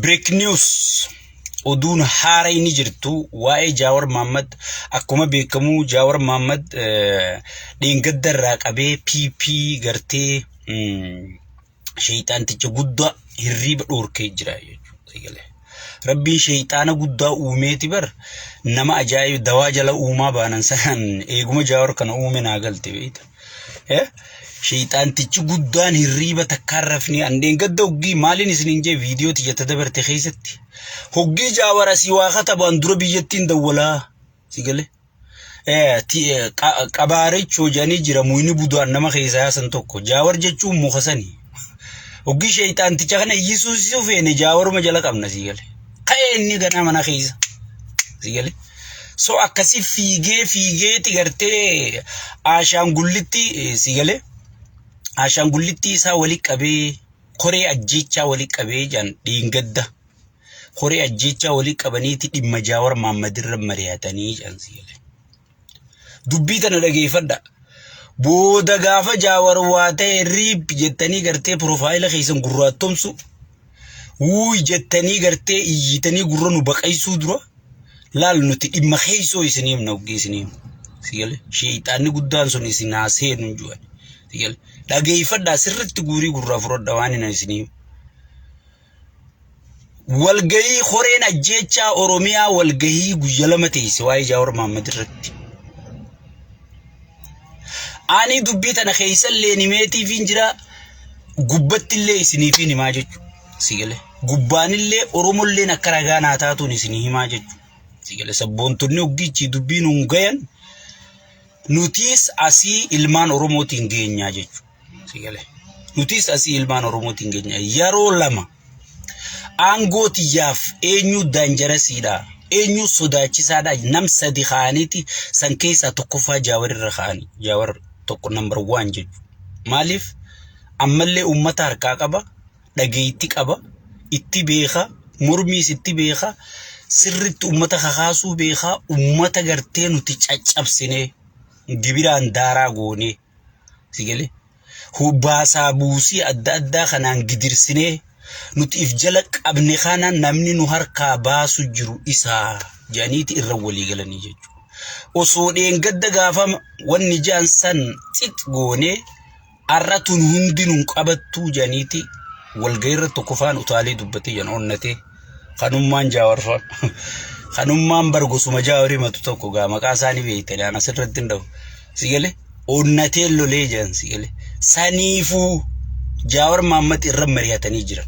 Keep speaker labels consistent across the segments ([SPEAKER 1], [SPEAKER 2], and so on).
[SPEAKER 1] Break news oduun haara inni jirtu waa'ee Jaawar Mahaammad. Akkuma beekamu Jaawar Mahaammad dheengadda irraa qabee PP gartee sheeyxaanticha guddaa hirriiba dhoorkee jira jechuudha. Rabbiin sheeyxaana guddaa uumeeti bar, nama ajaa'iba dawaa jala uumaa baanan sanaan eeguma Jaawar kana uume naa galte beekta. Sheeyxaantichi guddaan hirriiba takkaan rafnee an dheengadda hoggii maaliin isiniin jee viidiyoo tiyyata dabarte keessatti. Hoggii Jaawar asii waa katabu an dura biyyattiin dawwalaa si galee. Qabaarichoo jedhanii jira, muyni budaan nama keessaa yaasan tokko. Jaawar jechuun muka sani. Hoggii sheeyxaanticha kana iyyisuusisuu feene Jaawaruma jala qabna si galee. Ka'ee inni ganaa mana keessa si galee. So akkasi fiigee fiigeeti gartee ashaangullitti si galee ashaangullitti isaa wali qabee koree ajjeechaa wali qabee jedhan dheengadda. Koree ajjeechaa wali qabaniiti dhimma Jaawar Mahaammad irra mari'atanii jedhan si galee. Dubbii tana dhageeffadha. Booda gaafa Jaawar waa ta'e riip jettanii gartee piroofaayila keessan gurraattomsu wuuy jettanii gartee iyyitanii gurra nu baqaysuu dura laal, nuti dhimma keessoo isinii himna hoggii isinii himna. Si galee sheeyxaanni guddaan sun isin haa seenu hin ju'an. Si galee dhageeffadhaa, sirritti guurii gurraa fudhadha waan hin isinii himu. Walgahii koreen ajjeechaa Oromiyaa walgahii guyya 2 teesse waa'ee Jaawar Mahaammad irratti. Ani dubbii tana keessallee nimeetiifiin jira, gubbattillee isiniifiin himaa jechuudha. Si galee gubbaanillee Oromolleen akka ragaa naa taatuun isinii himaa jechuudha. Si galee sabboontonni hoggichi dubbii nuun gayan nutiis asii ilmaan Oromootiin geenyaa jechuudha. Si galee nutis asii ilmaan Oromootiin geenya. Yeroo lama aangoo tiyyaaf eenyu daanjarasiidha, eenyu sodaachisaadha, nam sadi kaa'aniiti san keessaa tokkoffaa Jaawar irra kaa'ani. Jaawar tokko, number one jechuudha. Maaliif? Ammallee uummata harkaa qaba, dhageetti qaba, itti beeka, mormiis itti beeka, sirritti uummata kakaasuu beeka, uummata gartee nuti caccabsinee gibiraan daaraa goonee si galee baasaa buusii adda addaa kanaan gidirsinee nuti if jala qabne kana namni nu harkaa baasu jiru isaa jedhaniiti irra walii galanii jechuudha. Osoo dheengadda gaafa wanni ja'an san xiq goonee har'a tun hundi nun qabattuu jedhaniiti walgahii irra tokkoffaan utaalee dubbatee jedhan onnatee kanummaan Jaawar fa'a. Kanummaan bar gosuma Jaawar himatu tokko gaa maqaa isaanii beektanii an asirratti hin dhabu. Si galee onnatee lolee jedhan si galee. Saniifuu Jaawar Mahaammad irra mari'atanii jiran.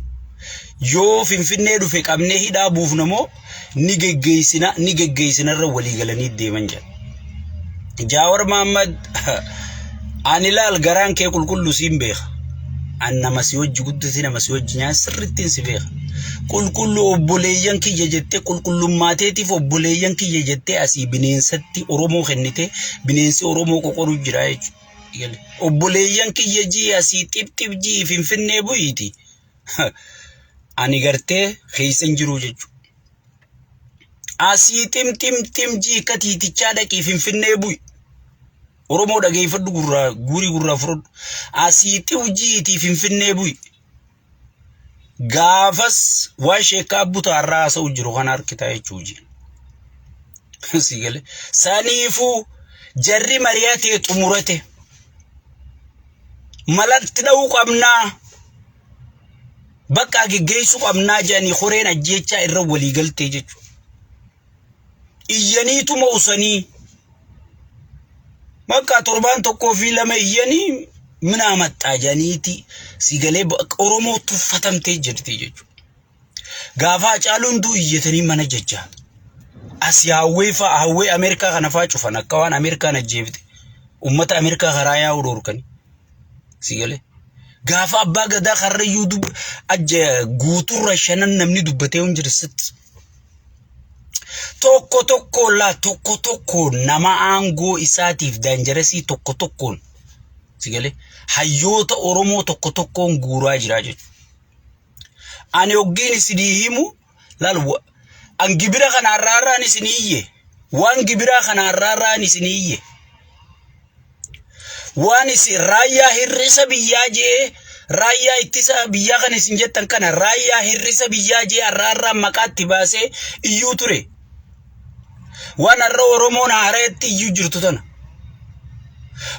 [SPEAKER 1] Yoo Finfinnee dhufe qabnee hidhaa buufna moo ni geggeessina, ni geggeessina irra walii galanii deeman jedhan. Jaawar Mahaammad, ani laal, garaan kee qulqullu siin beeka. An nama si wajji guddate, nama si wajji nyaata, sirrittiin si beeka. Qulqullu obboleeyyan kiyya jettee, qulqullummaateetiif obboleeyyan kiyya jettee asii bineensatti Oromoo kennite, bineensi Oromoo qoqoru jira jechuudha. Obboleeyyan kiyya jii asii xib xib jii Finfinnee bu'iiti. Ani gartee keessa hin jiru jechuudha. Asii xim xim xim jii akka tiitichaa dhaqii Finfinnee bu'i. Oromoo dhageeffadhu, gurraa guurii gurraa fudhadhu. Asii xiw jiitii Finfinnee bu'i. Gaafas waan sheekkaa butaa irraa haasa'u jiru kana harkitaa jechuu hojii. Si galee. Saniifuu jarri mari'atee xumurate. Malatti dha'uu qabnaa. Bakka geggeessuu qabnaa jedhanii koreen ajjeechaa irra walii galtee jechuudha. Iyyaniituma usanii bakka torbaan tokkoo fi lama iyyanii minaa maxxaa jedhaniiti si galee Oromoo tuffatamtee jirti jechuudha. Gaafa Hacaaluun du'u iyyatanii mana jechaa. Asii hawwee fa'a, hawwee Ameerikaa kana fa'a cufan, akka waan Ameerikaan ajjeefte. Uummata Ameerikaa karaa yaa'uu dhorkani. Si galee. Gaafa abbaa gadaa karrayyuu dub ajja guuturra shanan namni dubbatee hin jiru sitti. Tokko tokkoon laa, tokko tokkoon nama aangoo isaatiif daanjarasii tokko tokkoon si galee hayyoota Oromoo tokko tokkoon guuraa jira jechuudha. Ani hoggiin isinii himu laal, an gibira kana har'aarraan isinii iyye, waan gibiraa kana har'aarraan isinii iyye, waan isin raayyaa hir'isa biyyaa jee Raayyaa ittisa biyyaa kan isin jettan kana raayyaa hir'isa biyyaa jee har'a har'aan maqaatti baasee iyyuu ture. Waan har'a Oromoon haarayatti iyyuu jirtu tana.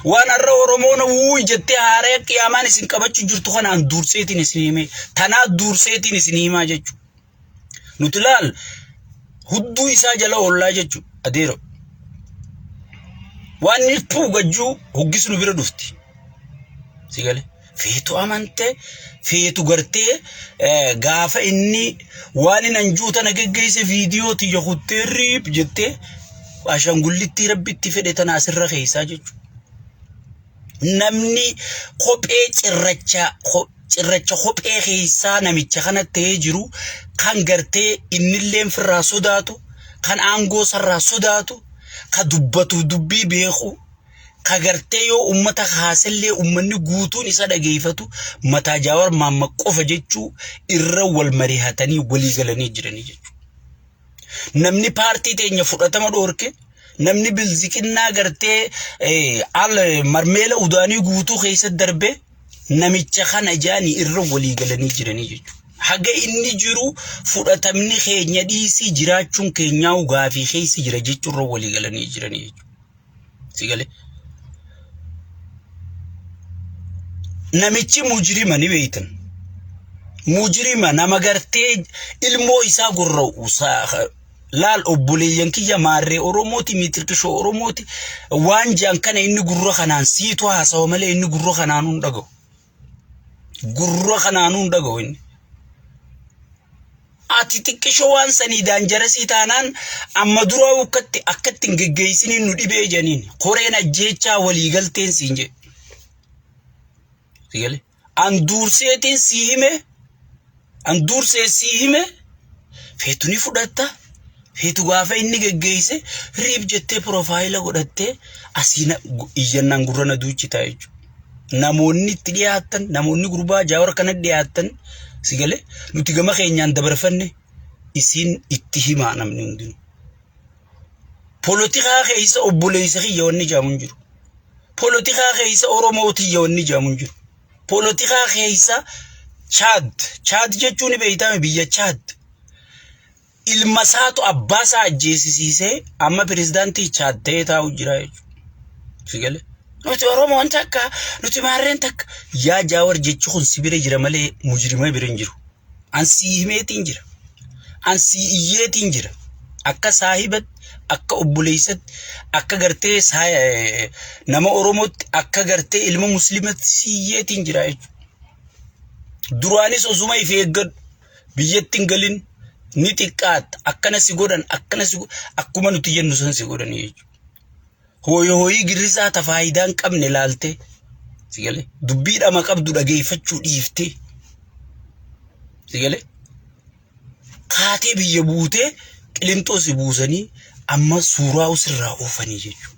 [SPEAKER 1] Waan har'a Oromoon wuuy jettee haaraya qiyaamaan isin qabachuu jirtu kana an duurseetiin isin himee tanaa duurseetiin isin himaa jechuudha. Nuti laal hudduu isaa jala oollaa jechuudha adeero. Waan inni puugajjuu hoggis nu bira dhufti. Si gale feetu amante feetu gartee gaafa inni waan inni anjuu tana geggeesse viidiyoo tiyya kuttee riip jettee ashangullittii rabbitti fedhe tana asirra keessaa jechuudha. Namni kophee cirracha cirracha kophee keessaa namicha kana ta'ee jiru kan gartee innilleen firraa sodaatu kan aangoo sarraa sodaatu ka dubbatu dubbii beeku ka gartee yoo ummata kaasellee ummanni guutuun isa dhageeffatu mataa Jaawar Maamma qofa jechuu irra wal marihatanii walii galanii jiranii jechuudha. Namni paartii teenya fudhatama dhoorke namni bilziqinnaa gartee al marmeela udaanii guutuu keessa darbe namicha kana jaanii irra walii galanii jiranii jechuudha. Haga inni jiru fudhatamni keenya dhiisii jiraachuun keenyaa gaafii keessa jira jechuurra walii galanii jiranii jechuudha. Si galee? Namichi mujrima ni beeytan. Mujrima nama gartee ilmoo isaa gorra'u laal obboleeyyan kiyya maarree Oromooti miitirkishoo Oromooti waan jaan kana inni gurra kanaan siitu haasawa malee inni gurra kanaanuu hin dhaga'u. Gurra kanaanuu hin dhaga'u inni. Ati xiqqishoo waan sanii daanjarasii taanaan amma duraa akkatti akkatti hin geggeessiniin nu dhibee janiin koreen ajjeechaa walii galteen siin jedhe. Si galee? An duurseetiin sii hime an duursee sii hime feetu ni fudhatta feetu gaafa inni geggeesse riib jettee piroofaayila godhattee asii iyyannaan gurra na duuchitaa jechuudha. Namoonni itti dhiyaatan namoonni gurbaa jaawar kana dhiyaatan si galee nuti gama keenyaan dabarfanne isiin itti himaa namni hundinuu. Polotikaa keessa obboleessa kiyya wanni jaamu hin jiru. Polotikaa keessa Oromoo tiyya wanni jaamu hin jiru. Polotikaa keessa Chaad Chaad jechuun ni beeytame biyya Chaad. Ilma isaatu abbaa isaa ajjeesisiisee amma pirezidaantii Chaad ta'ee taa'u jira jechuudha. Si galee? Nuti Oromoon takka, nuti maarreen takka. Yaa Jaawar jechi kun si bira jira malee mujrima bira hin jiru. An sii himeetiin jira. An sii iyyeetiin jira. Akka saahibatti, akka obboleessatti, akka gartee nama Oromootti, akka gartee ilma Musliimatti sii iyyeetiin jira jechuudha. Duraanis osuma if eeggadhu. Biyyatti hin galin ni xiqqaatta akkana si godhan akkana si akkuma nuti jennu san si godhanii jechuudha. Hooyi hooyii girrisaa ta faayidaa hin qabne laaltee si galee dubbii dhama qabdu dhageeffachuu dhiiftee si galee kaatee biyya buutee qilinxoo si buusanii amma suuraa sirraa oofanii jechuudha.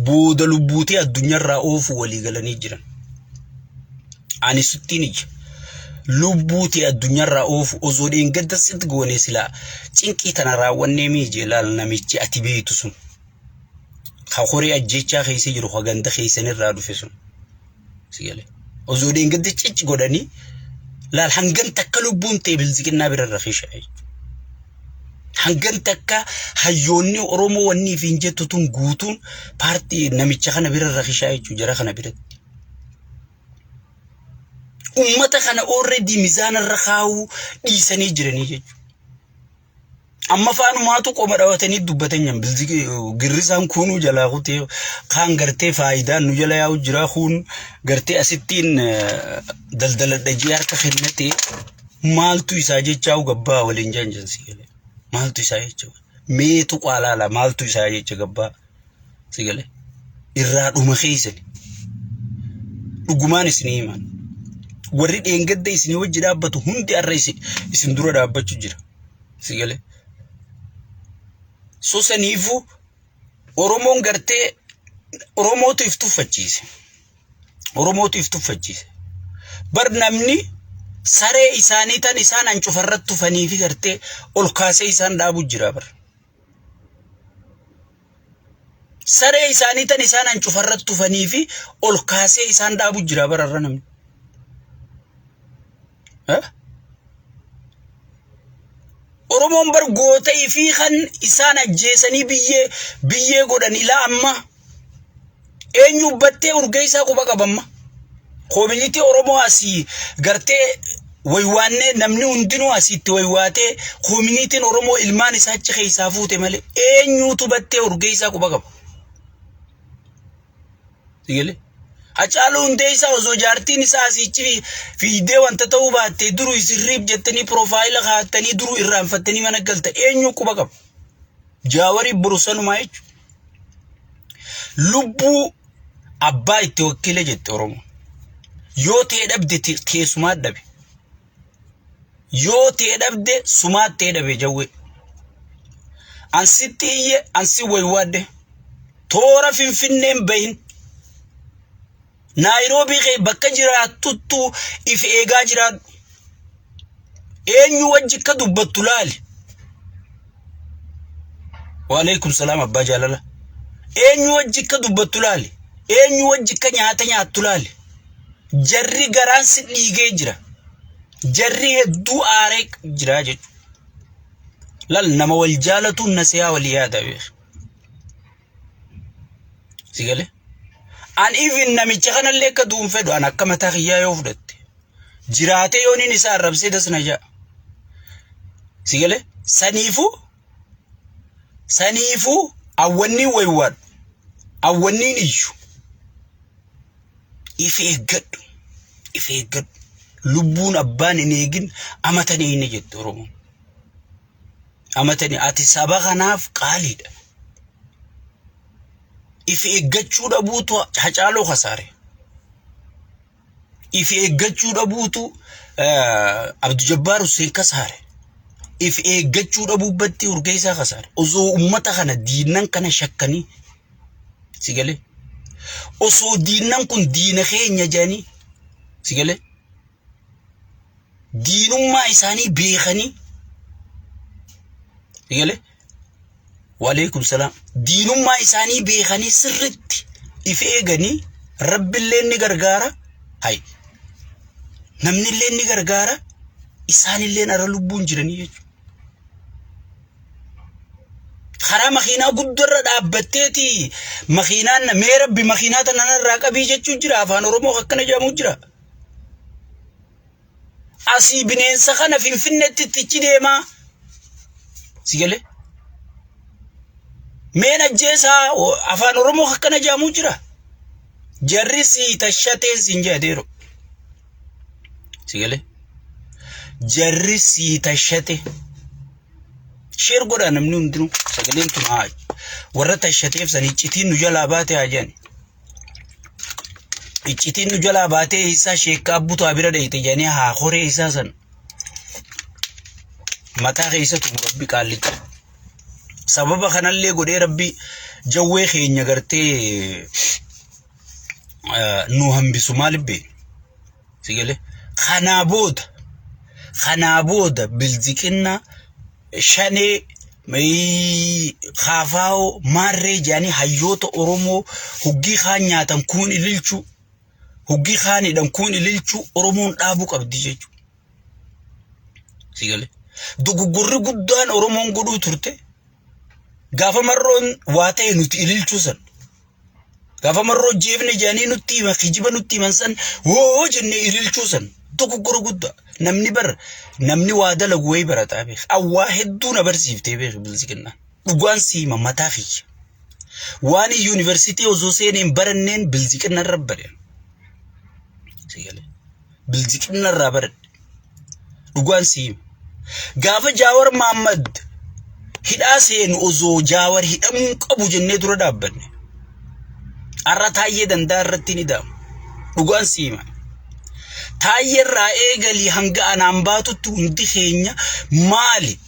[SPEAKER 1] Booda lubbuutee addunyaarraa oofuu walii galanii jiran. Ani sittiin ija. Lubbuu tee addunyaarraa oofu osoo dheengadda sitti goone silaa cinqii tana raawwannee miije laal namichi ati beektu sun. Ka horee ajjeechaa keessa jiru ka ganda keessanirraa dhufe sun. Si galee. Osoo dheengadda cic godhanii laal hangan takka lubbuun tee bilziqinnaa bira rafiisha jechuudha. Hangan takka hayyoonni Oromoo wanni fi hin jettu tun guutuun paartii namicha kana bira rakishaa jechuudha jara kana biratti. Ummata kana already mizaana irra kaa'uu dhiisanii jiranii jechuudha. Amma faanumaatu qoma dhawatanii dubbatan nyan bilziki girrisaan kuunuu jalaa kutee kaan gartee faayidaan nu jala yaa'u jira kuun gartee asittiin daldaladha jee harka kennatee maaltu isaa jechaa gabbaa waliin jaan si galee maaltu isaa jecha meetu qaalaala maaltu isaa jecha gabbaa si galee irraa dhuma keessani dhugumaan isinii himan warri dheengadda isinii wajji dhaabbatu hundi har'a isin dura dhaabbachuu jira si galee so saniifuu Oromoon gartee Oromootu if tuffachiise. Oromootu if tuffachiise. Bar namni saree isaanii tan isaan hancufarratti tufanii fi gartee ol kaasee isaan dhaabu jira bar. Saree isaanii tan isaan hancufarratti tufanii fi ol kaasee isaan dhaabu jira bar har'a namni. Eh? Oromoon bar goota ifii kan isaan ajjeesanii biyyee biyyee godhan ilaa amma eenyu battee urgeessaa quba qabamma. Koominitii Oromoo asii gartee waywaannee namni hundinuu asitti waywaatee koominitiin Oromoo ilmaan isaa achi keessaa fuute malee eenyuutu battee urgeessaa quba qaba. Sigale. Hacaaluu Hundeessaa osoo jaartiin isaa asiichi fiigdee wanta ta'uu baattee duruu isin riip jettanii piroofaayila kaa'attanii duruu irraanfattanii mana galta eenyu quba qaba. Jaawarii boru sanumaa jechuudha. Lubbuu abbaa itti wakkile jette Oromoo. Yoo ta'e dhabde teessumaa dhabe. Yoo ta'e dhabde sumaa ta'e dhabe jawwee. Ansitti iyye ansi waywaadde. Toora Finfinneen bahin. Naayiroobii kee bakka jiraattuttu if eegaa jiraadhu. Eenyu wajji akka dubbattu laali. Waalaikum salaam abbaa jaalala. Eenyu wajji akka dubbattu laali. Eenyu wajji akka nyaata nyaattu laali. Jarri garaan si dhiigee jira. Jarri hedduu aaree jira jechuudha. Lal nama wal jaalatuun nasihaa walii yaada beek. Si galee? An even namicha kanallee akka du'uun fedhu an akka mataa kiyyaa yoo fudhatte. Jiraatee yooniin isa arrabsee das na ja'a. Si galee? Saniifuu saniifuu awwanniin waywaadhu. Awwanniin iyyu. If eeggadhu. If eeggadhu. Lubbuun abbaan hin eegin amatanii inni jette Oromoon. Amatanii ati saba kanaaf qaaliidha. If eeggachuu dhabuutu Hacaaluu kasaare. If eeggachuu dhabuutu Abdu Jabbaar Hussein kasaare. If eeggachuu dhabuu battii urgeessaa kasaare. Osoo uummata kana diinnan kana shakkanii si galee. Osoo diinnan kun diina keenya jedhanii si galee. Diinummaa isaanii beekanii si galee. Waalaikum salaam. Diinummaa isaanii beekanii sirritti if eeganii rabbillee ni gargaara. Hay. Namnillee ni gargaara. Isaanillee ara lubbuun jiranii jechuudha. Karaa makiinaa guddarra dhaabbatteeti makiinaan mee rabbi makiinaa tana narraa qabii jechuun jira afaan Oromoo akkana jedhamu jira. Asii bineensa kana Finfinneetti ittichi deemaa. Si galee? Meen ajjeesaa afaan Oromoo akkana jedhamu jira. Jarri sii tashateen siin jedhateeru. Si galee? Jarri sii tashate. Sheer godhaa namni hundinuu sagaleen tun haa warra tashateef san iccitiin nu jalaa baate haa jedhani. Iccitiin nu jalaa baatee isaa sheekkaa butaa bira dheeyte jedhanii haa horee isaa san mataa keessa tumu rabbi qaallicha. Sababa kanallee godhee rabbi jawwee keenya gartee nu hambisu maaliif beekna? Si galee? Kanaa booda kanaa booda bilziqinnaa shanee kaafaa'oo maarree jedhanii hayyoota Oromoo huggii kaan nyaatan kuun ililchuu huggii kaan hidhan kuun ililchuu Oromoon dhaabuu qabdi jechuudha. Si galee? Dogoggorri guddaan Oromoon godhuu turte gaafa marroon waa ta'e nuti ililchuu san. Gaafa marroo jeefne jedhanii nutti himan kijiba nutti himan san woo jennee ililchuu san dogoggora guddaa. Namni bar namni waa dalagu wayii barataa beek. Awwaa hedduu na barsiiftee beek bilisiginnaan. Dhugaan si hima mataa kiyya. Waan yuunivarsiitii osoo seenee hin baranneen bilisiginna irra bare. Si galee. Bilisiginna irraa baradhe. Dhugaan si hima. Gaafa Jaawar Mahaammad hidhaa seenu osoo Jaawar hidhamuu hin qabu jennee dura dhaabbanne. Har'a Taayyee Danda'a irratti ni da'ama. Dhugaan si hima. Taayyee irraa eegalii hanga anaan baatutti hundi keenya maali?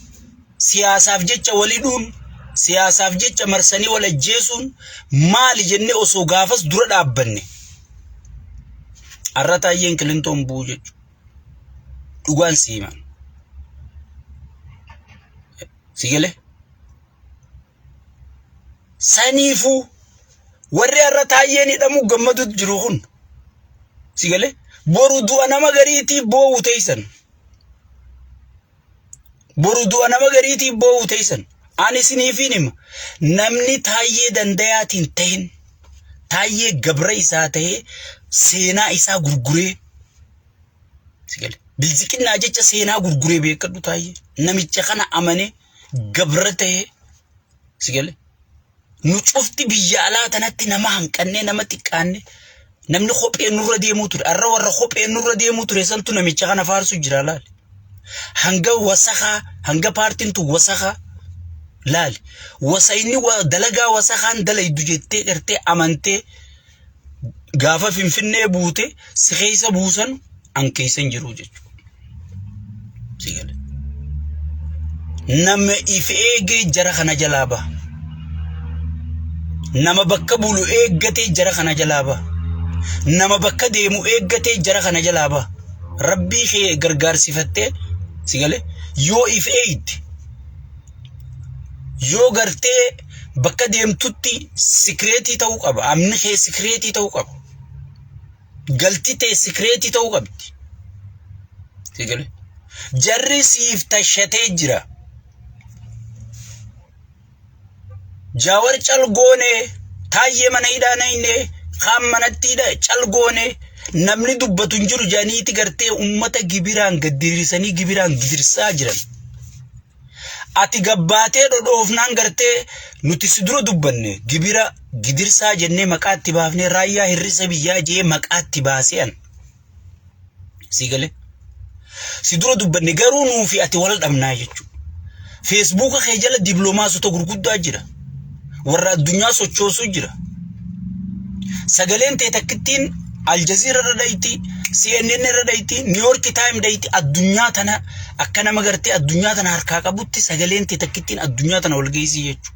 [SPEAKER 1] Siyaasaaf jecha wal hidhuun, siyaasaaf jecha marsanii wal ajjeesuun maali jennee osoo gaafas dura dhaabbanne. Har'a Taayyeen Kilintoon bu'u jechuudha. Dhugaan si hima. Si galee? Saniifuu warri har'a Taayyeen hidhamuu gammaduutu jiru kun. Si galee? Boru du'a nama gariitiif boo'u teessan. Boru du'a nama gariitiif boo'u teessan. Ani isiniifin hima. Namni Taayyee Dandayaatiin tahin, Taayyee gabra isaa tahee seenaa isaa gurguree si gale. Bilziqinnaa jecha seenaa gurguree beekadhu Taayyee. Namicha kana amane gabra tahee si gale. Nu cufti biyya alaa tanatti nama hanqannee nama xiqqaanne namni kophee nurra deemuu ture. Arra warra kophee nurra deemuu ture santu namicha kana faarsu jira laali. Hanga wasakaa hanga paartiin tun wasakaa laali. Wasa inni dalagaa wasakaan dalaydu jettee gartee amantee gaafa Finfinnee buute si keessa buusan an keessa hin jiru jechuudha. Si gale. Nama if eegee jara kana jalaa baha. Nama bakka bulu eeggatee jara kana jalaa baha. Nama bakka deemu eeggatee jara kana jalaa baha. Rabbii kee gargaarsifattee si gale yoo if eegde yoo gartee bakka deemtutti sikireetii ta'uu qaba. Amni kee sikireetii ta'uu qaba. Galti tee sikireetii ta'uu qabdi. Si gale? Jarri siif tashatee jira. Jaawar cal goone taayyee mana hidhaa nayne kaan manatti hidha cal goone namni dubbatu hin jiru jedhaniiti gartee ummata gibiraan gad diriirsanii gibiraan gidirsaa jiran. Ati gabbaatee dhodhoofnaan gartee nuti si dura dubbanne gibira gidirsaa jennee maqaa itti baafnee raayyaa hir'isa biyyaa jee maqaa itti baasee an. Sii galee. Si dura dubbanne garuu nuufi ati wal dhabnaa jechuudha. Feesbuuka kee jala dibloomaasota gurguddaa jira. Warra addunyaa sochoosuu jira. Sagaleen tee takkittiin Aljazeera irra dhayti, CNN irra dhayti, New York Times dhayti addunyaa tana akka nama gartee addunyaa tana harkaa qabutti sagaleen tee takkittiin addunyaa tana wal geessii jechuudha.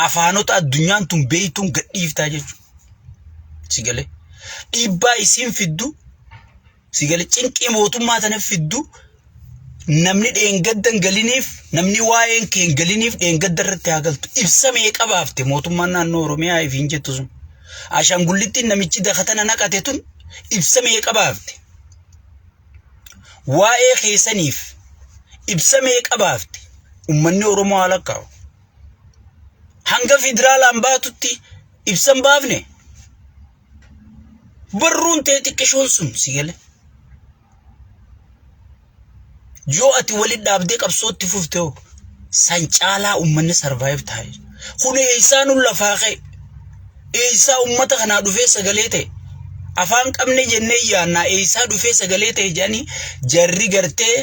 [SPEAKER 1] Afaanota addunyaan tun beeytuun gadhiiftaa jechuudha. Si galee. Dhiibbaa isiin fiddu si galee cinqii mootummaa tana fiddu namni dheengadda hin galiniif namni waa'een kee hin galiniif dheengadda irratti haa galtu. Ibsa meeqa baafte mootummaan naannoo Oromiyaa ifiin jettu sun. Ashaangullittiin namichi dakatana naqate tun ibsa meeqa baafte. Waa'ee keessaniif ibsa meeqa baafte. Uummanni Oromoo haa lakkaa'u. Hanga federaalaan baatutti ibsa hin baafne. Barruun tee xiqqishoon sun si gale. Yoo ati walitti dhaabdee qabsootti fufte hoo san caalaa uummanni sarvaayiv ta'a. Kun eessaa nu lafaa ka'e? Eessaa uummata kanaa dhufee sagalee ta'e? Afaan qabne jennee yaannaa eessaa dhufee sagalee ta'e jedhanii jarri gartee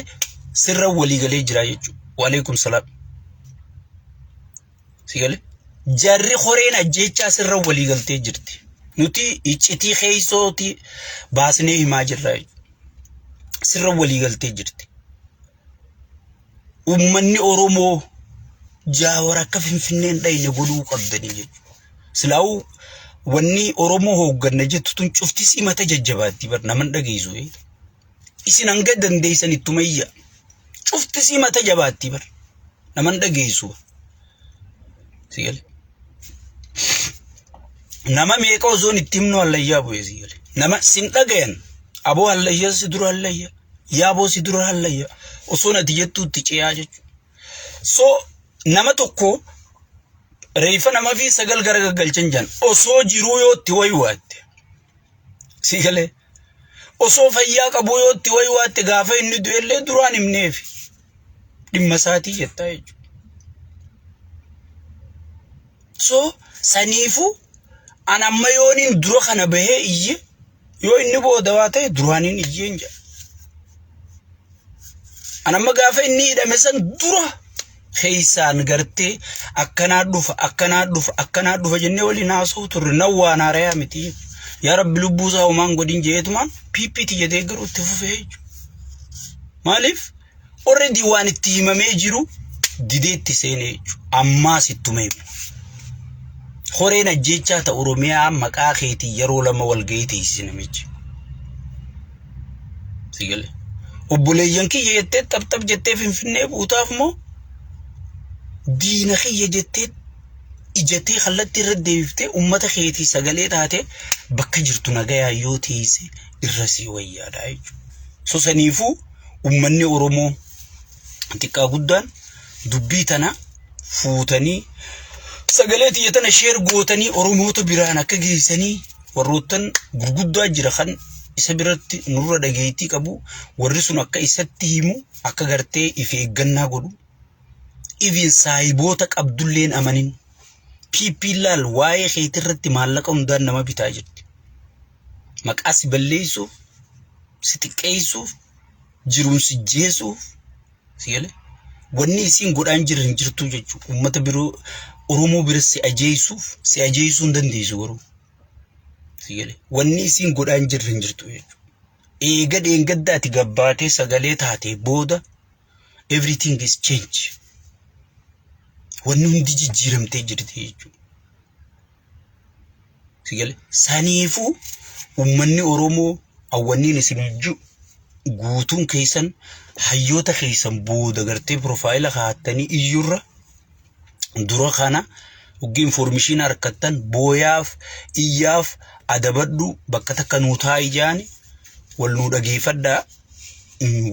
[SPEAKER 1] sirra walii galee jira jechuudha. Waalaikum salaam. Si galee? Jarri koreen ajjeechaa sirra walii galtee jirti. Nuti iccitii keessooti baasnee himaa jirra. Sirra walii galtee jirti. Uummanni Oromoo jaawar akka Finfinneen dhayne godhuu qabdanii jechuudha. Silaa'uu wanni Oromoo hoogganna jettu tun cufti simata jajjabaatti bar naman dhageessu. Isin hanga dandeessan ittuma iyya. Cufti simata jabaatti bar naman dhageessu. Si gale. Nama meeqa osoon itti himnu hallayyaa bu'e si gale. Nama sin dhagayan aboo hallayyaa si dura hallayya yaaboo si dura hallayya osoon ati jettuu itti ce'aa jechuudha. So nama tokko reeffa nama fi sagal gara gaggalchan jan osoo jiruu yoo itti waywaatte si galee osoo fayyaa qabuu yoo itti waywaatte gaafa inni du'ellee duraan himneefi dhimma isaatii jettaa jechuudha. So saniifu an amma yooniin dura kana bahee iyye yoo inni booda waa ta'e duraaniin iyyeen jedha. An amma gaafa inni hidhame san dura keessaan gartee akkanaa dhufa akkanaa dhufa akkanaa dhufa jennee waliin haasa'u turre nan waan haarayaa miti. Yaa Rabbi lubbuu isaa homaan godhin jeetumaan PPT jedhee garuu itti fufee jechuudha. Maaliif? Already waan itti himamee jiru didee itti seenee jechuudha. Ammaas ittuma hima. Horeen ajjeechaa ta Oromiyaa maqaa keetiin yeroo lama walgahii teessise namichi. Si galee. Obboleeyyan kiyya jettee xapxap jettee Finfinnee buutaaf moo diina kiyya jettee ijatee kallattii irra deebiftee uummata keetii sagalee taatee bakka jirtu nagayaa yoo teesse irra sii wayyaadha jechuudha. So saniifuu uummanni Oromoo xiqqaa guddaan Dubbii tana fuutanii sagalee tiyya tana share gootanii Oromoota biraan akka geessanii warroottan gurguddaa jira kan isa biratti nurra dhageettii qabu warri sun akka isatti himu akka gartee if eeggannaa godhu even saahiboota qabdulleen amanin PP laal waa'ee keetirratti maallaqa hundaan nama bitaa jirti. Maqaa si balleessuuf si xiqqeessuuf jiruun si jeesuuf si galee wanni isiin godhaan jiran hin jirtu jechuudha. Uummata biroo Oromoo bira si ajeessuuf si ajeessuu hin dandeessu garuu. Si galee wanni isiin godhaan jirre hin jirtu jechuudha. Eega dheengadda ati gabbaatee sagalee taatee booda everything is change. Wanni hundi jijjiiramtee jirti jechuudha. Si galee saniifuu uummanni Oromoo awwanniin isin jiru guutuun keessan hayyoota keessan booda gartee profile kaa'attanii iyyurra dura kana hoggii information harkattan booyaaf iyyaaf adabadhu bakka takka nuu taa'i jaani wal nuu dhageeffadhaa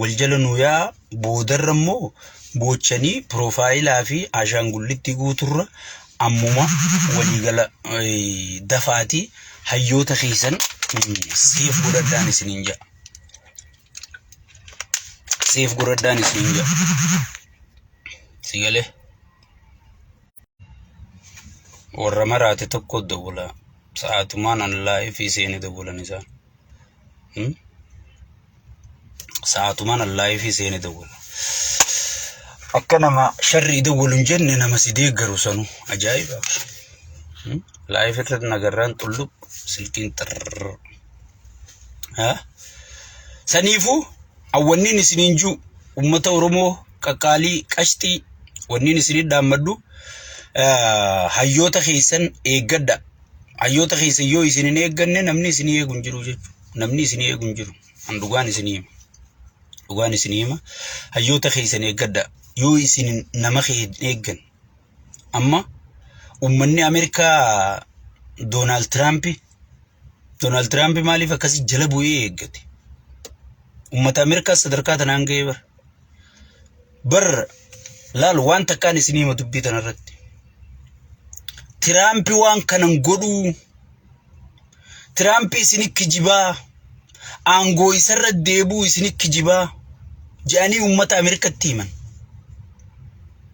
[SPEAKER 1] wal jala nuu yaa boodarra immoo boochanii profile fi ashaangullitti guuturra ammuma waliigala dafaatii hayyoota keessan save godhadhaan isiniin jedha. Save godhadhaan isiniin jedha. Si galee warra maraate tokko dawwala sa'aatumaan an live seene dawwalan isaan. Sa'aatumaan an live seene dawwala. Akka nama sharrii dawwalu hin jenne nama si deeggaru sanu ajaa'iba. Live irratti nagarraan xulluq silkiin xirrrr. Saniifuu awwanniin isiniin jiru uummata Oromoo qaqqaalii qashxii wanniin isinii dhaammadhu hayyoota keessan eeggadha. Hayyoota keessan yoo isin hin eegganne namni isinii eegu hin jiru jechuudha. Namni isinii eegu hin jiru. An dhugaan isinii hima. Dhugaan isinii hima. Hayyoota keessan eeggadha. Yoo isin nama kee hin eeggan. Amma uummanni Ameerikaa Doonaald Tiraampi Doonaald Tiraampi maaliif akkasii jala bu'ee eeggate? Uummata Ameerikaa sadarkaa tanaan ga'ee bara. Bar laal waan takkaan isinii hima dubbii tanarratti. Tiraampi waan kanan godhuu Tiraampi isini kijibaa aangoo isarra deebuu isini kijibaa jedhanii uummata Ameerikaatti himan.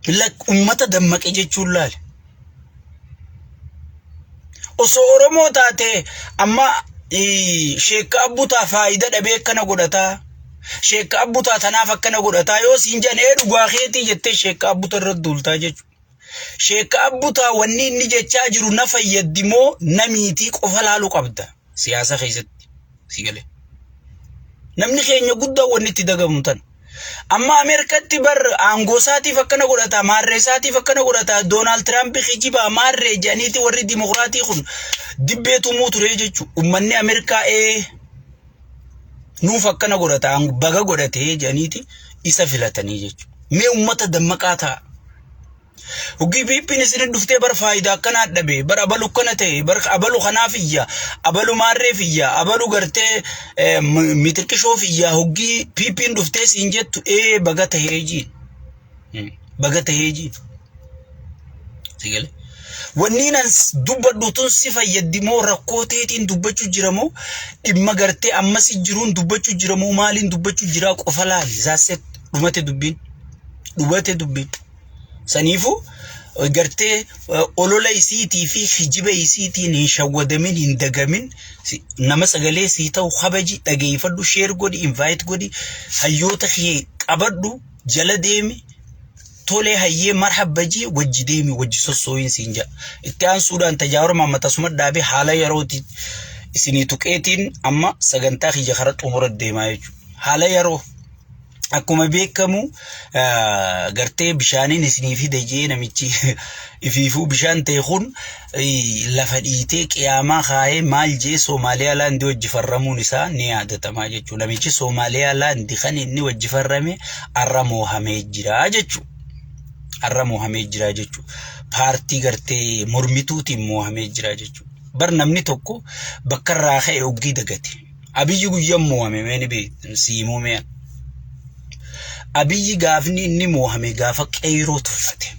[SPEAKER 1] Lak uummata dammaqe jechuun laali. Osoo Oromoo taate amma sheekka abbutaa faayida dhabee akkana godhataa. Sheekka abbutaa tanaaf akkana godhataa yoo siin jedhan ee dhugaa keetii jettee sheekka abbuta irra duultaa jechuudha. Sheekka abbutaa wanni inni jechaa jiru na fayyaddi moo na miitii qofa laaluu qabda siyaasa keessatti si galee. Namni keenya guddaa wanni itti dagamu tana. Amma Ameerikatti bar aangoo isaatiif akkana godhata, maarree isaatiif akkana godhata, Doonaald Tiraamp kijibaa maarree jedhaniiti warri dimokiraatii kun dibbee tumuu ture jechuudha. Uummanni Ameerikaa ee nuuf akkana godhata, baga godhatee jedhaniiti isa filatanii jechuudha. Mee uummata dammaqaa ta'a. Hoggii PP'n isin dhuftee bar faayidaa akkanaa dhabe, bar abalu akkana ta'e, bar abalu kanaaf iyya, abalu maarreef iyya, abalu gartee mitirqishoof iyya, hoggii PP'n dhuftee siin jettu ee baga tahee jiin. Baga tahee jiin. Si galee? Wanni nan dubbadhu tun si fayyaddi moo rakkoo teetiin dubbachuu jira moo dhimma gartee ammas jiruun dubbachuu jira moo maaliin dubbachuu jira qofa laali. Zaaset dhumate dubbiin. Dhumate dubbiin. Saniifuu gartee olola isiitii fi hijiba isiitiin hin shawwadamin hin dagamin nama sagalee sii ta'u kabaji dhageeffadhu share godhi invite godhi hayyoota kee qabadhu jala deemi tolee hayyee marhabbajii wajji deemi wajji sossooyin siin jedha. Itti aansuudhaan tajaajila Mahammad asuma dhaabee haala yerooti isinii tuqeetiin amma sagantaa kiyya kara xumura deemaa jechuudha. Haala yeroo akkuma beekamu gartee bishaaniin isinii fide jee namichi ifiifuu bishaan ta'e kun lafa dhiitee qiyaamaa kaa'ee maal jee Soomaaliyaa laandii wajji farramuun isaa ni yaadatamaa jechuudha. Namichi Soomaaliyaa laandii kan inni wajji farrame har'a moohamee jira jechuudha. Har'a moohamee jira jechuudha. Paartii gartee mormituutiin moohamee jira jechuudha. Bar namni tokko bakka irraa ka'e oggii dagate. Abiyyi guyyaan mo'ame mee ni beektan siimuu mee. Abiyyi gaafni inni moohame gaafa qeyroo tuffate.